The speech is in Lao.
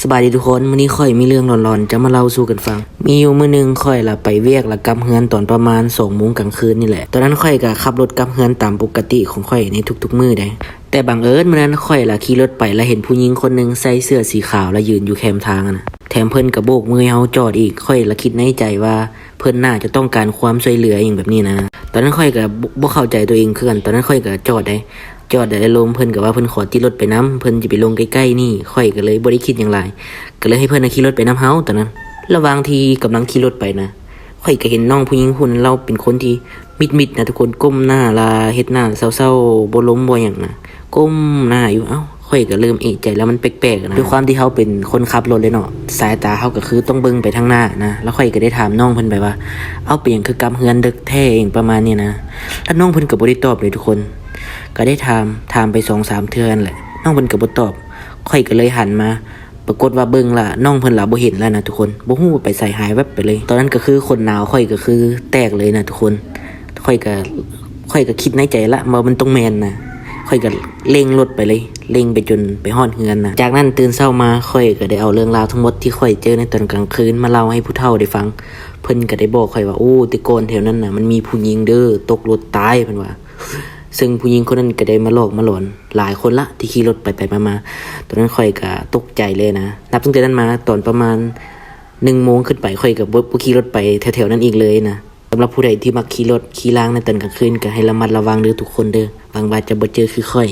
ສະບາຍດີທຸກຄົນ, ມື້ນີ້ຂ້ອຍມີເລື່ອງຫຼອນໆຈະມາເລົ່າສູ່ກັນຟັງ. ມີຢູ່ມື້ໜຶ່ງ ຂ້ອຍລະໄປວຽກ ລະກັບເຮືອນຕອນປະມານສອງໂມງກາງຄືນນີ້ແຫຼະ. ຕອນນັ້ນຂ້ອຍກະຂັບລົດກັບເຮືອນຕາມປົກກະຕິຂອງຂ້ອຍໃນທຸກໆມື້ໃດ໋. ແຕ່ບັງເອີນມື້ນັ້ນຂ້ອຍລະຂີ່ລົດໄປ ລະເຫັນຜູ້ຍິງຄົນໜຶ່ງໃສ່ເສື້ອສີຂາວ ລະຢືນຢູ່ແຄມທາງຫັ້ນນະ. ແຖມເພິ່ນກະໂບກມືໃຫ້ເຮົາຈອດອີກ. ຂ້ອຍລະຄິດໃນໃຈວ່າ ເພິ່ນໜ້າຈະຕ້ອງການຄວາມຊ່ວຍເຫຼືອອີ່ຫຍັງແບບນີ້ນະ. ຕອນນັ້ນຂ້ອຍກະບໍ່ ບໍ່ເຂົ້າໃຈຕົວເອງຄືກັນ, ຕອນນັ້ນຂ້ອຍກະຈອດໃດ໋. ຈອດໄດ້ລົມ ເພິ່ນກໍວ່າເພິ່ນຂໍຕິດລົດໄປນຳ ເພິ່ນຈະໄປລົງໃກ້ໆນີ້. ຂ້ອຍກໍເລີຍບໍ່ໄດ້ຄິດຫຍັງຫຼາຍ ກໍເລີຍໃຫ້ເພິ່ນຂີ່ລົດໄປນຳເຮົາຕອນນັ້ນ. ລະຫວ່າງທີ່ກຳລັງຂີ່ລົດໄປນະ ຂ້ອຍກໍເຫັນນ້ອງຜູ້ຍິງຜູ້ນັ້ນ ລາວເປັນຄົນທີ່ມິດໆນະທຸກຄົນ, ກົ້ມໜ້າລະເຮັດໜ້າເສົ້າໆ ບໍ່ລົມບໍ່ຫຍັງນະ, ກົ້ມໜ້າຢູ່. ເອົ້າ ຂ້ອຍກໍເລີ່ມເອະໃຈແລ້ວ ມັນແປກໆນະ. ດ້ວຍຄວາມທີ່ເຮົາເປັນຄົນຂັບລົດເລີຍເນາະ ສາຍຕາເຮົາກໍຄືຕ້ອງເບິ່ງໄປທາງໜ້ານະ. ລະຂ້ອຍກໍໄດ້ຖາມນ້ອງເພິ່ນໄປວ່າ ເອົ້າ ເປັນຫຍັງຄືກັບເຮືອນເດິກແທ້ ອີ່ຫຍັງປະມານນີ້ນະ. ລະນ້ອງເພິ່ນກໍບໍ່ໄດ້ຕອບເລີຍທຸກຄົນ. ກໍໄດ້ຖາມ ຖາມໄປສອງສາມເທື່ອຫັ້ນແຫຼະ ນ້ອງເພິ່ນກໍບໍ່ຕອບ. ຂ້ອຍກໍເລີຍຫັນມາ ປາກົດວ່າເບິ່ງລະ ນ້ອງເພິ່ນລະບໍ່ເຫັນແລ້ວນະທຸກຄົນ, ບໍ່ຮູ້ວ່າໄປໃສ ຫາຍແວັບໄປເລີຍ. ຕອນນັ້ນກໍຄືຂົນໜາວຂ້ອຍກໍຄືແຕກເລີຍນະທຸກຄົນ. ຂ້ອຍກໍ ຂ້ອຍກໍຄິດໃນໃຈລະວ່າມັນຕ້ອງແມ່ນນະ. ຂ້ອຍກໍເລັ່ງລົດໄປເລີຍ ເລັ່ງໄປຈົນໄປຮອດເຮືອນນະ. ຈາກນັ້ນຕື່ນເຊົ້າມາ ຂ້ອຍກໍໄດ້ເອົາເລື່ອງລາວທັງໝົດທີ່ຂ້ອຍເຈີໃນຕອນກາງຄືນມາເລົ່າໃຫ້ຜູ້ເຖົ້າໄດ້ຟັງ. ເພິ່ນກໍໄດ້ບອກຂ້ອຍວ່າ ໂອ້ ແຕ່ກ່ອນແຖວນັ້ນນະ ມັນມີຜູ້ຍິງເດີ ຕົກລົດຕາຍ ເພິ່ນວ່າ. ເຊິ່ງຜູ້ຍິງຄົນນັ້ນກໍໄດ້ມາຫຼອກມາຫຼອນຫຼາຍຄົນລະ ທີ່ຂີ່ລົດໄປໄປມາມາ. ຕອນນັ້ນຂ້ອຍກໍຕົກໃຈເລີຍນະ. ນັບຕັ້ງແຕ່ນັ້ນມາ ຕອນປະມານໜຶ່ງໂມງຂຶ້ນໄປ ຂ້ອຍກໍບໍ່ ບໍ່ຂີ່ລົດໄປແຖວໆນັ້ນອີກເລີຍນະ. ສຳລັບຜູ້ໃດທີ່ມັກຂີ່ລົດຂີ່ລາງໃນຕອນກາງຄືນ ກໍໃຫ້ລະມັດລະວັງເດີທຸກຄົນເດີ, ຫວັງວ່າຈະບໍ່ເຈີຄືຂ້ອຍ.